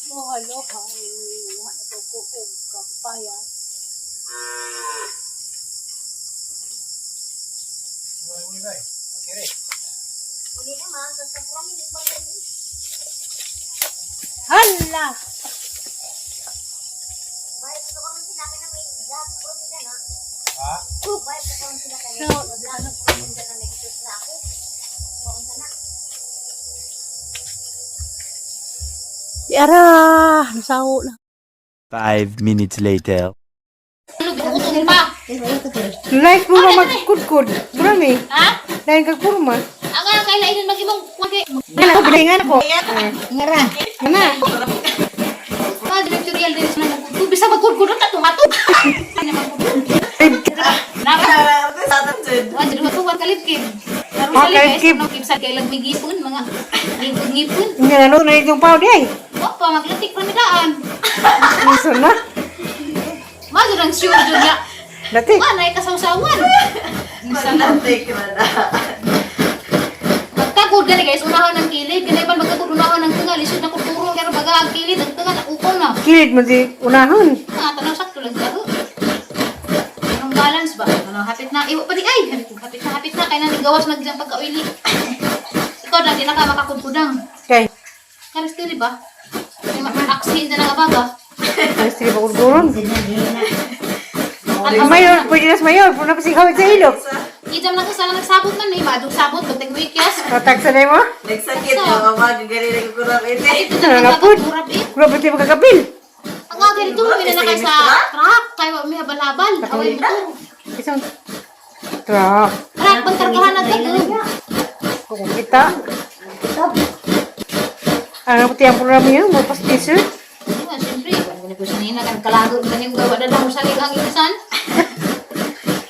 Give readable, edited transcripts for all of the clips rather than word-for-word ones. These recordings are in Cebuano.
Loha-loha, wala na ko ko og kapaya. Hala! So, ano? Yara, nasawo na. 5 minutes later. Ano, Life mo na magkudkod. Kurami. Ha? Dahil ka kurma. Ang nga kailan mag-imong wagi. Wala ko bilingan ko. Ngara. Ana. Ah, directorial din sa nagkudkod. Bisa magkudkod ta tumato. Naka. Wa jud ko wa kalipkib. Karon Ah, sa live, kalipkib. no kib sa kailang migipon mga ngipon-ngipon. Hindi na na itong pao di ay. Wa pa maglatik pa daan. Miso na. Mao jud ang sure jud nga. Dati. Wa na kasawsawan. Bisa na. Magkagod gani guys, unahon ang kilid. Kanay pa magkagod unahon ang tunga, lisod na kuturo pero baga ang kilid ang tunga na ukol na. Kilid mo di unahon. Ah, tanaw sakto lang garo. Anong balance ba? Ano, hapit na. Iwa pa di ay. Hapit na, hapit na. Kaya na gawas na dyan pagka-oily. Ikaw na, di na ka makakudkudang. Kay. Karis dili ba? May ma-aksi na nga baga. Ay, sige pa kudkuron. Mayor, pwede na sa mayor. Puna pa sigawit sa ilok. Ijam lang ka sana nagsabot man eh. Madug sabot, batang wikyas. Patag sa mo. Nagsakit yung ama, gagaling ko kurap iti. Ito Ano na na lang pud? kurap eh. Kurap iti makakapil. Ang aga dito, may na kay sa truck. Kaya may habal-habal. Away mo to. Isang truck. Truck, bangkargahan na tayo. Kung kita. Ano puti ang programa yun? Mo pas t-shirt. Ah, siyempre, wala ko sa nina. Kan kalago man yung gawa na lang sa ligang insan.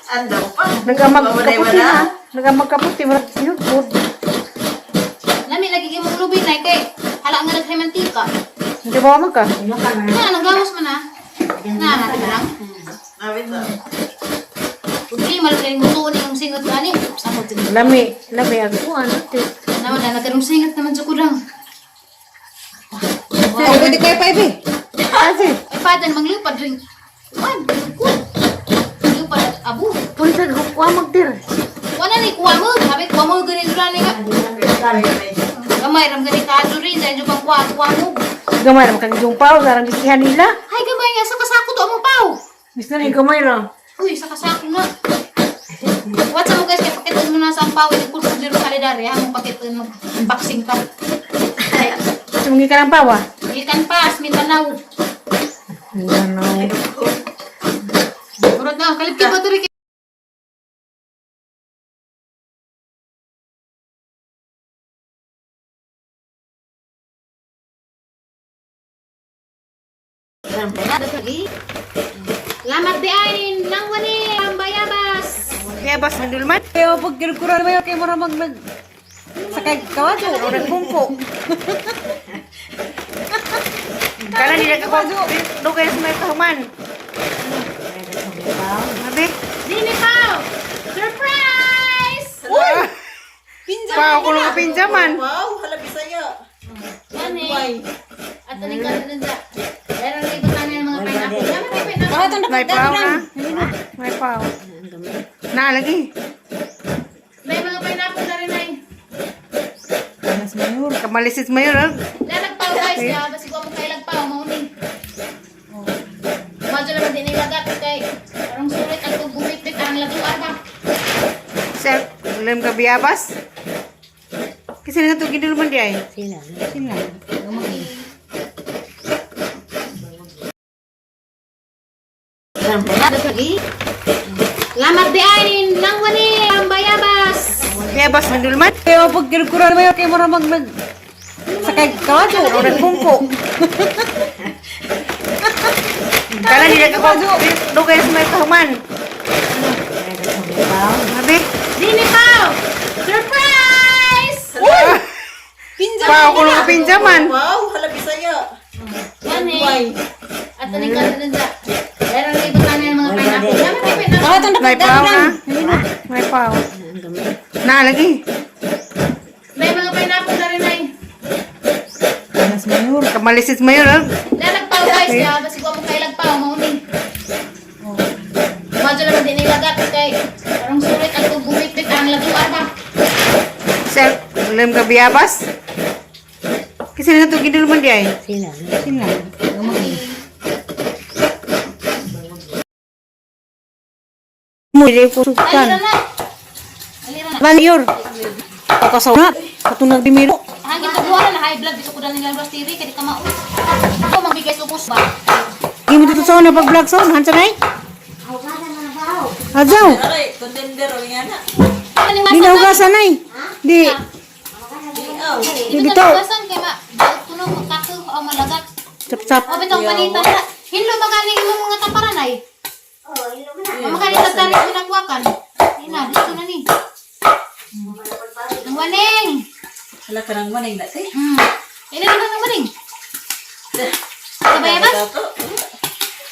Andaw pa. Nagamag Mamanay kaputi wala. na. Nagamag kaputi. Murag sinugod. Nami lagi kay mong lubi na kay hala nga naghay mantika. Hindi ba ka? Na nagawas man ah. Na natin lang. Awit na. Hindi malaki mo tuon yung singot ani. Samot din. Lami. Lami ang kuan. ate. Naman na nagkarong singot naman sa kudang. Ay, pwede kayo pa ibi. Ate. Ay padan manglupad rin. Wan, kun. Lupad at abo. Pwede sa kuha magdir. Wala ni kuha mo. Sabi kuha mo gani dura ni nga. Gamay ram gani ka rin dahil yung pang kuha kuha mo. Gamay ra kang yung pao sarang bisihan nila. Ay gamay nga sa kasako to among pao. Bis na rin gamay ra. Uy, sa kasako na. What's up mo guys, kaya pakitin mo na sa ampaw, hindi ko dito sa lidari, ha, mong pakitin mag-unboxing pa. Sumungi ka ng pao ah. Ikan pa, Mindanao. Mindanao. Murag na, kalipkip ba ito rin? Lamat di ay nang wani ang bayabas. Kaya bas mandulman. Kaya pag kinukuran mo kay mura mag nag sakay kawato O nagpungko. Kana nila ka do kayo sa may kahuman. Abi. Dini pao. Surprise! Uy! Pinjam. Pao ko lang pinjaman. Wow, hala Bisaya. Yan eh. At aning ka nun sa. Meron na iba tayo ng mga pineapple. Naman may pineapple. Ah, itong May pao na. May pao. Na lagi. May mga pineapple na rin ay. Kamalisit mayor ah. Lalag pao guys, ya basi ko mo kailag pao mauning. Oh. Madyo naman din ilagat kay arong sulit ang pagbumit-bit ang laguan ba. Sir, ulam ka biyabas? Kasi nga ito ginulman di ay. Sila. Sila. Lamat di ay nang wani ang bayabas. Biyabas mandulman. Kaya pag kinukuran mo kay mura mag nag sakay kawato O nagpungko. Kana nila ka do kayo sa may kahuman. Abi. Dini pao. Surprise! Uy! Pinjam. Pao ko lang pinjaman. Wow, hala Bisaya. Yan eh. At aning ka nun sa. Meron na iba tayo ng mga pineapple. Naman may pineapple. Ah, itong May pao na. May pao. Na lagi. May mga pineapple na rin ay. Mayor. Kamalisit mayor ah. Lalagpaw guys, ya basig wa mo kay lagpaw mao ni. Oh. Madyo naman din ilagat kay karong sulit ang gumit ang laguan ba. Sir, ulam ka biyabas? Kasi na ito ginuluman di ay. Sila. Sila. Mo dili ko Alira suktan. na. Alira na. Mayor. Pagkasaw na. Katunag di miro. Hangin ka buwan na high blood dito ko dali lang tiri kay di ka mao. Ako magbigay sa ubos ba. Di mo dito sa una pag-vlog sa una. Hansa na eh. Adyaw. Aray, contender o nga na. Kaning Di na hugasan ay. Di. Iaw. Dito Dito. hugasan kay ma daot kuno magkato o malagat. Chap-chap. O bitong panitan na. Hinlo magani imong mga taparan ay. Oh, ilo na. O magani sa tarik mo nagwakan. Ina dito na ni. Ang waning. Hala ka nang manay na tay. Ina naman ang waning. Sabay ba? Dato.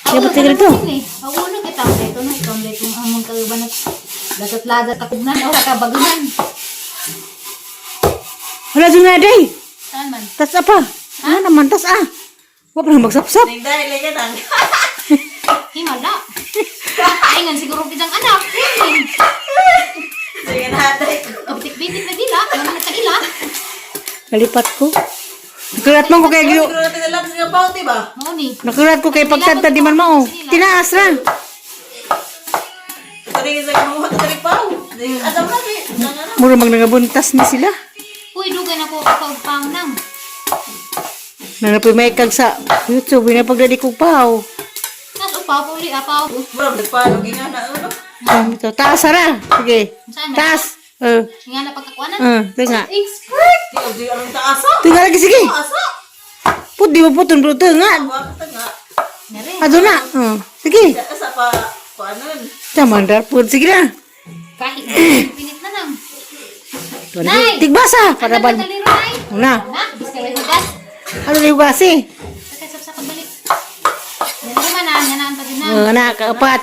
Di ba tigil to? Ako kita ito no ikaw dito ang among kauban at lagat-lagat akugnan o kakabagunan. Wala dyan nga day. Saan man? Tas apa? Ano naman tas ah. Wa pa nang magsapsap. Ning dahil lagi nang. Himala. Ay ngan siguro kitang anak. Sige na hatay. Kabitik-bitik na dila, ano na kaila. Nalipat ko. Nakulat man ko kay Gio. Siguro natin alam sa pao, di ba? Mao ni. Nakulat ko kay pagsanta di man mao. Tinaas ra. Tari sa kumuha tari pao. Adam na di. Nang ano. Mura mag nangabuntas ni sila. Uy, dugay na ko kaugpang nang. Nanapoy may kag sa YouTube pinapagdali ko paw. Nas upaw puli apaw. Mura nagpalo nga na ano. Ah, ito. Taas ra. Sige. Saan man? Taas. Eh, Nga na pagkakuanan. eh, tinga. Expert. Di di anong taasa. Tinga lagi sige. Taasa. Put di mo putun bro tinga. Wa ka nga. Nere. Ado na. Eh, sige. Taasa pa kuanon. Tamandar put sige na. Kahit pinit na nang. Nay! Tigbasa para Ano ba? na kaliro nay? Una. Na, biska may hugas. Ano na hugasi? Sakay sa pagbalik. Yan naman ah, yan ang pa din na. Eh, na kaapat.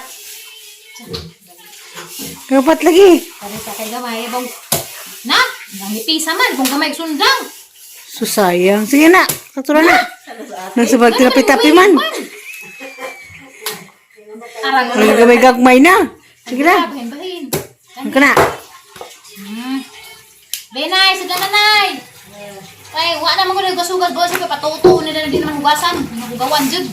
Kaapat lagi. Pare sa kay gamay bong. Na, nangipisa man kung gamay sundang. Susayang. Sige na. Katura na. Nagsabag tinapi-tapi man. Arang Ang gamay gagmay na. Sige na. Bahin bahin. Ang ka na. Benay, sige na nay. Ay, wa naman ko nagasugas boss kay patuto nila na di naman hugasan. Mga hugawan jud.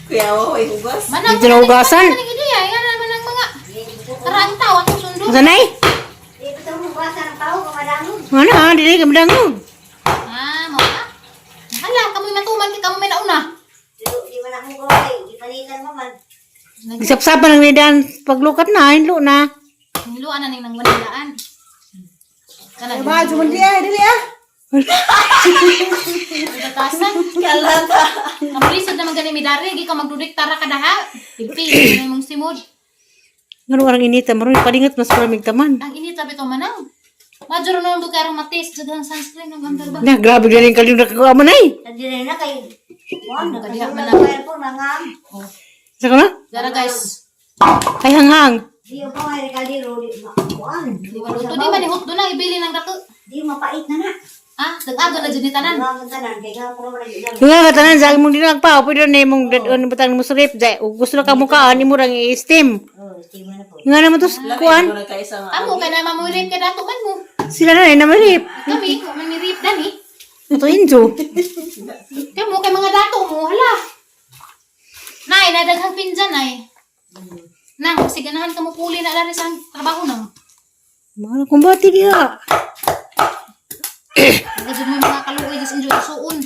Kuya wa way hugas. Manang Dito na hugasan. Manang ideya, nga naman ang mga karang tao atong sundo. Masa nay? Di ba ito hugasan ang tao, kamadangog? Ano ha? Dili ka madangog. Ah, mao ka. Hala, kamoy matuman kay kamoy may nauna. Di, di man ako gawin, di panitan mo man. Isapsapan ang nidan paglukat na, hinlo na. Niluan na ning nang wanilaan. Kana Ba, sumundi ay, dili ah. Batasan. Kalata. Kamulisod naman gani midari, gi ka magdudik tara ka daha. Pigpi na imong simod. Ngano arang inita, maroon palingat mas maramig taman. Ang init sabi to manang. Major na nung karong matis, daghang sunscreen ang andar ba. Na, grabe galing kalim na kagawa ay. Hindi na na kay... Kuan, Kadiha man nagkasulat na. ko po, nangam. Sa ka na? Dara guys, Ay hanghang. Di ko ay kaldero, di ma... Kuan, di ba luto di man hutdo na ibili ng dako. Di mapait na na. Ah, dag-aga na jud ni tanan. Ang tanan, kay nga puro man na Yung nga katanan sa imong dinag pa, pwede na imong dadon butang mo sa rep, jay. Ug gusto na ka mukhaan imo rang i-steam. Oh, steam na po. Nga naman to kuan. Lami ko kaisa nga. Amo kay na mamurip kay dato man mo. Sila na ay namarip. Kami, man ni rip dani. Ito injo. Kamo kay mga dato mo, hala. Nay, nadaghang pinjan nay. Nang, kasi ganahan ka mo puli na dari sa trabaho nang. Mga kumbati diha. Nagajud mo yung mga kaluoy gas enjoy suon.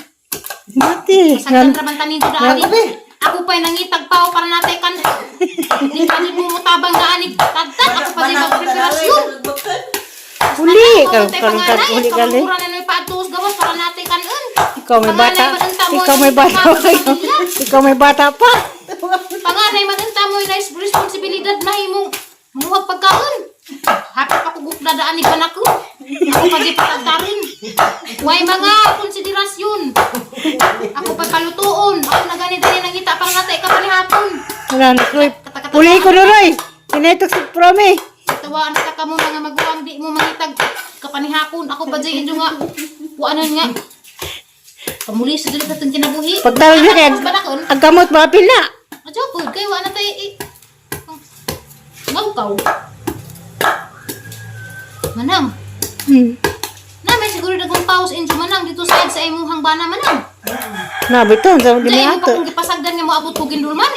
Kumbati. Sagdan ra man tanin ko daan. Ako pa'y nangitag pa para natay kan. Di pa jud mo mutabang daan tagtag ako pa di magpreparasyon. Uli, karon karon ka uli ka Mura na noy paadtos gawas para natay kanon. Ikaw may bata. Ikaw may bata. Ikaw may bata pa. Panganay man unta mo na responsibilidad na imong manguhag pagkaon. Hapit pa ko gukda daan ni panako. Ako pa di patagtarin. Way mga konsiderasyon. Ako pa palutuon. Ako na gani dani nangita para natay ka pa ni hapon. Wala na, Roy. Uli ko na, Roy. Kinaitok sa prome. Tawaan ka kamo mga maguwang di mo mangitag kapanihapon. Ako pa jay inyo nga. Kuanan nga. Pamuli sa dili katong kinabuhi. Pagtawag na kay Balakon. ang kamot mapil na. Adyo po, kay wa na tayo eh. Ngawkaw. Manang. Na may siguro dagong pause injo manang dito sa sa imuhang bana manang. Na bitaw sa Dili dili mo pa ato. kung gipasagdan nga moabot ko gindulman.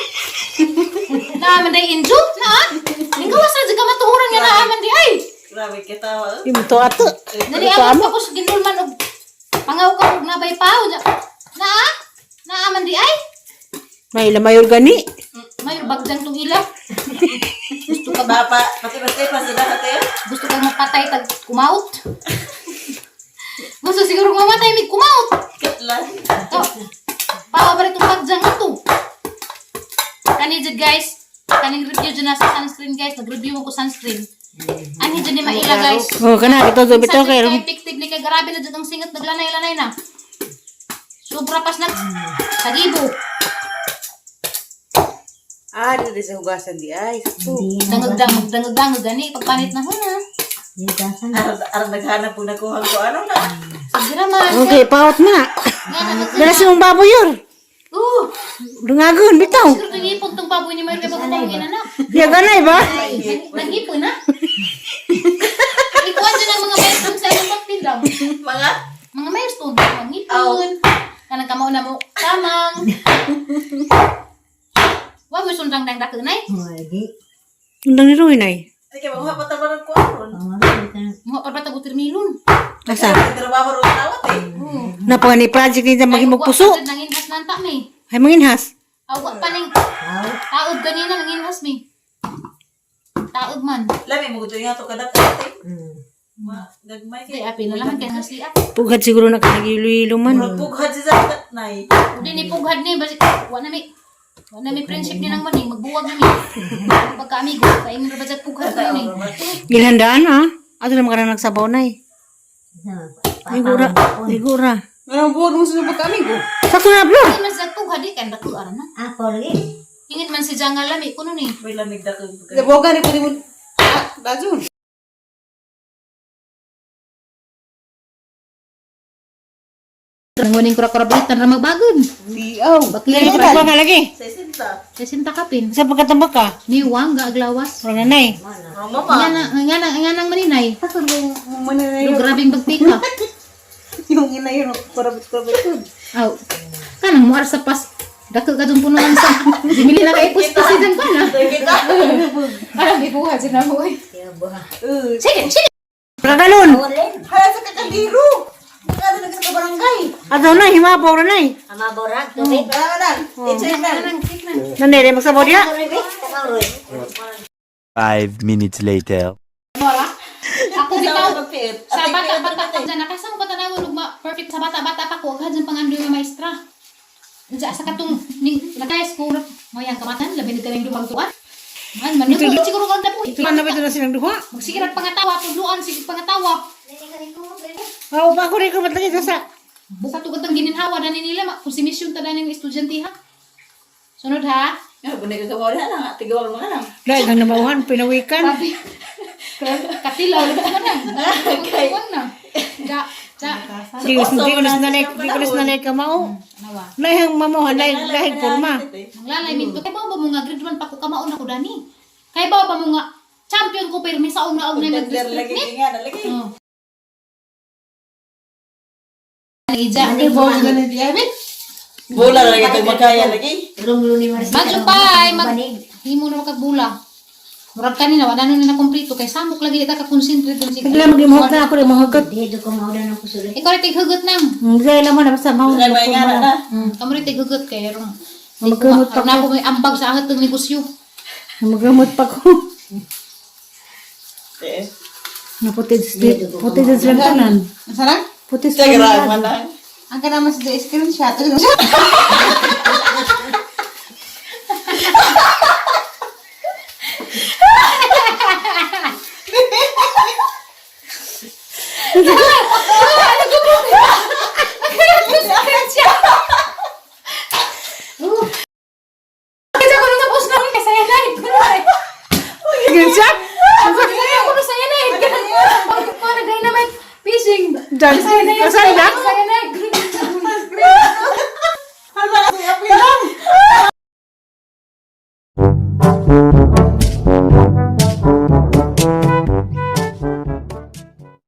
Na man day injo na. Ikaw sa jud ka matuoran nga naa man di ay. Grabe kitawa. Di mo to ato. Dali abot pa ko sa gindulman og pangaw ka og nabay paw. Naa? Naa man di ay. May lamayor gani. Mayor bagdan tong ila. Gusto ka ba? Bapa, pati pati pa sa dati. Gusto kang mapatay tag kumaut? Gusto siguro mamatay mig kumaut. Katlan. To. Pawa ba rin itong bagjang na to? Kani dyan guys, kaning review dyan na sa sunscreen guys, nag-review ko sunscreen. Ani dyan ni maila guys. Oh kana bitaw do bitaw Minsan kay. dyan kay effective ni kay grabe na dyan ang singat naglanay-lanay na. Sobra pas nag sagibo. Ah, dito sa hugasan di ay. Dangag-dangag dangag-dangag gani pagpanit na huna. Higasan. Ar naghanap po nakuha ko ano na. Sobra man. Okay, paot na. Nga na mag- Dala sa mong baboy yor. Dungagon bitaw. Siguro nangipon tong baboy ni Mayor kay bago pang inanak. Di ganay ba? Nangipon na. Ikuan dyan ang mga milestone sa imong pagtindang. Mga Mga milestone, mga ngipon. Kanang kamao na mo, tamang. Wa mo sundang dang dakunay. Wagi. Undang ni Ruin ay. Sige, maguha pa tabaran ko aron. Pangaro ka. Mga parpatag utirmilon. Asa? Trabaho ro tawat eh. Napa ni project ni mahimog puso. Nanginhas nanta mi. Ay manginhas. Aw pa ning Tao. taob ganina nanginhas mi. Taob man. Lami mo gusto nga to kadak ate. Ma gagmay Di kay. api na lang kay nga siya. Pugad siguro na kanagilo-ilo man. Murag bughad si sa nay. Di ni pughad ni basi wa na mi friendship ni nang maning magbuwag na mi. Pagka amigo kay ingon ra ba sa pughad ko ni. Gilhandaan ah. Ato naman ka na nagsabaw na eh. Igura. Igura. Walang buwag mo sa pagka-amigo. Sakto na, Blor. Ay man sa pughad di kay dako ara na. Ako lagi. Ingin man si Janga lami kuno ni. May lamig da kag. Nabuwagan ni pwede mo. Ah, Dajun. Nanguning kura-kurabitan ra magbagon. Di, aw. Bakli Ay, ba nga lagi? 60. Kasi kapin. Sa pagkatambak ka. Ni Wang gaaglawas. Murag nanay. Rong mama. Nga nang maninay. Asan ba yung mananay Yung grabing bagtika. Yung ina yun, kurabit-kurabit. Aw. Kanang muar sa pas. Dako ka dong punuan sa. Bimili na kay puspasidan pa na. Kita. Parang ibuha sila mo eh. Sige, sige. Kagalon. Hala sa kakaldiro! Nakala na sa barangay. Ato na, himabaw na nay. Ama borag tubig. Tara na. I-check na. Nanay, rin magsabaw diya. Roy, be. Takaw Roy. 5 minutes later. Ako bitaw. Pagpiit. Sa bata-bata ko dyan, nakasama ko tanaw og perfect sa bata-bata pa ko, agad dyan pangandoy nga maestra. Diyan sa katong ning naka school, mayang kamatan labi na galing dumagtuan. Man, manunod siguro ka na po. Ano ba ito na silang duha? Magsigirat pangatawa, tudluan, sige pangatawa. Aw, pa ako rin ko ba't lagi sa... Buka tugod ang gininhawa dani nila, kung si mission ta dani ng estudyante ha. Sunod ha. Ya, bunay ka kabaw na lang. Tigawag mga lang. Dahil kang namauhan, pinawikan. Sabi, katilaw, labi ka na. Okay. na. Ja, ja. Di ko na sinanay, di ko na sinanay kamao. Anawa. Lahang mamuha, lahang lahang forma. Nanglalay minto. Kay ba mo nga grade 1 pa ko kamaon ako dani. Kay ba ba mo nga champion ko pero may sa una og na Tender mag-district lagi ni. nga na lagi. Oh. Ija. Bola lagi tag makaya lagi. Tulong ni Marcel. Maglupay, mag himo na makagbula. Murag kanina wala na na kompleto kay samok lagi ita ka concentrate dun si. Bigla mag-imuhag na ako rin, mahugot. Di ko maudan ang kusulit. Ikaw rin tighugot nang. Hindi lang mo na, basta mahugot. Ay may nga na na. Kamo rin tighugot kay rong. Magkamot pa Na ako may ambag sa angat ng negosyo. Magamot pa ko. Eh. Naputi puti din silang tanan. Nasaan? Puti Check silang ra tanan. man lang. Ang kanama sa screenshot. Kasi ako nung tapos na kay cyanide. Screenshot? Ako na cyanide. Pag ko na dynamite fishing. Dyan. Asan na? Cyanide. na lang ang apilan.